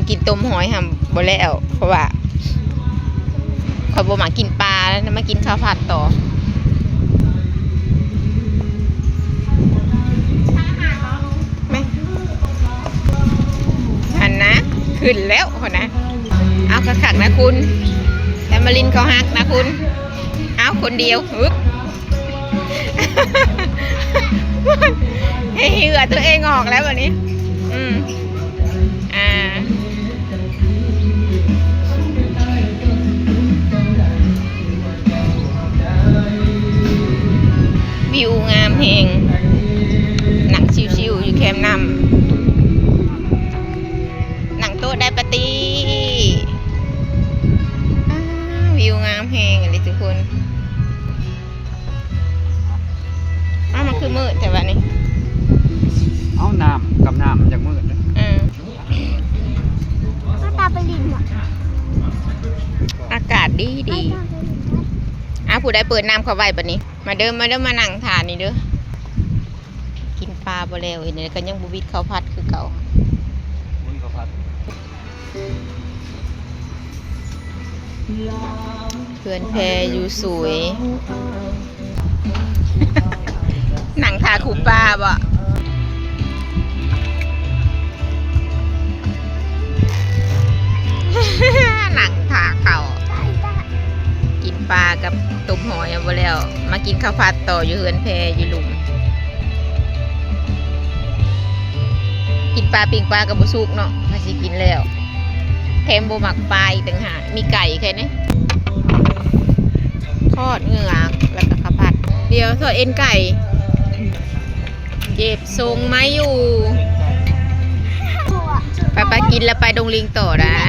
ກິນຕົ້ມຫອຍຫັ້ນບໍ່ແລ້ວ ເພາະວ່າຂ້ອຍບໍ່ມັກກິນປາ ແລ້ວມາກິນເຂົ້າຜັດຕໍ່. ແມ່ນ ຫັ້ນນະ ຂຶ້ນແລ້ວຫັ້ນນະ. ເອົາຄັກໆນະຄຸນ ແທມມາລິນເຂົາຮັກນະຄຸນ. ເອົາ ຄົນດຽວ ຮຶບ ໃຫ້ເຫື່ອຕົວເອງອອກແລ້ວບັດນີ້. ອືມ ອ່າ ວິວງາມແຮງ ນັ່ງຊິວໆຢູ່ແຄມນ້ຳ ນັ່ງໂຕະໄດ້ປາຕີ້. ອ້າ ວິວງາມແຮງອີ່ຫຼີທຸກຄົນ. ອ້າວ ມັນຄືມືດແທ້ວະນີ້. ເອົາ ນ້ຳກັບນ້ຳມັນຢາກມືດເດ້. ເອີ ອາກາດUNຫວະ ອາກາດດີດີ. ອ້າວ ຜູ້ໃດເປີດນ້ຳເຂົ້າໄວ້ບັດນີ້. ມາເດີ ມາເດີ ມານັ່ງຖ້ານີ້ເດີ. ກິນປາບໍ່ແລ້ວ ເຫັນແລ້ວກໍຍັງບໍ່ວິດເຂົ້າຜັດຄືເກົ່າ. ບໍ່ມີເຂົ້າຜັດ. ເຮືອນແພຢູ່ສູຍ. ນັ່ງຖ້າຄູ່ປາບໍ? ນັ່ງຖ້າເຂົ້າ. ກິນປາກັບຕົ້ມຫອຍເອົາບໍ່ແລ້ວ ມາກິນເຂົ້າຜັດຕໍ່ຢູ່ເຮືອນແພຢູ່ລຸ່ມ. ກິນປາ ປີ້ງປາກໍບໍ່ສຸກເນາະ ພາຊິກິນແລ້ວ ແຖມບໍ່ມັກປາອີກຕ່າງຫາກ. ມີໄກ່ແຄ່ນີ້ ທອດເຫງືອກ ແລ້ວກໍເຂົ້າຜັດ. ດຽວ ທອດເອັນໄກ່. ເຈັບຊົງໄມ້ຢູ່. ໄປໆ ກິນແລ້ວໄປດົງລິງຕໍ່ໄດ້.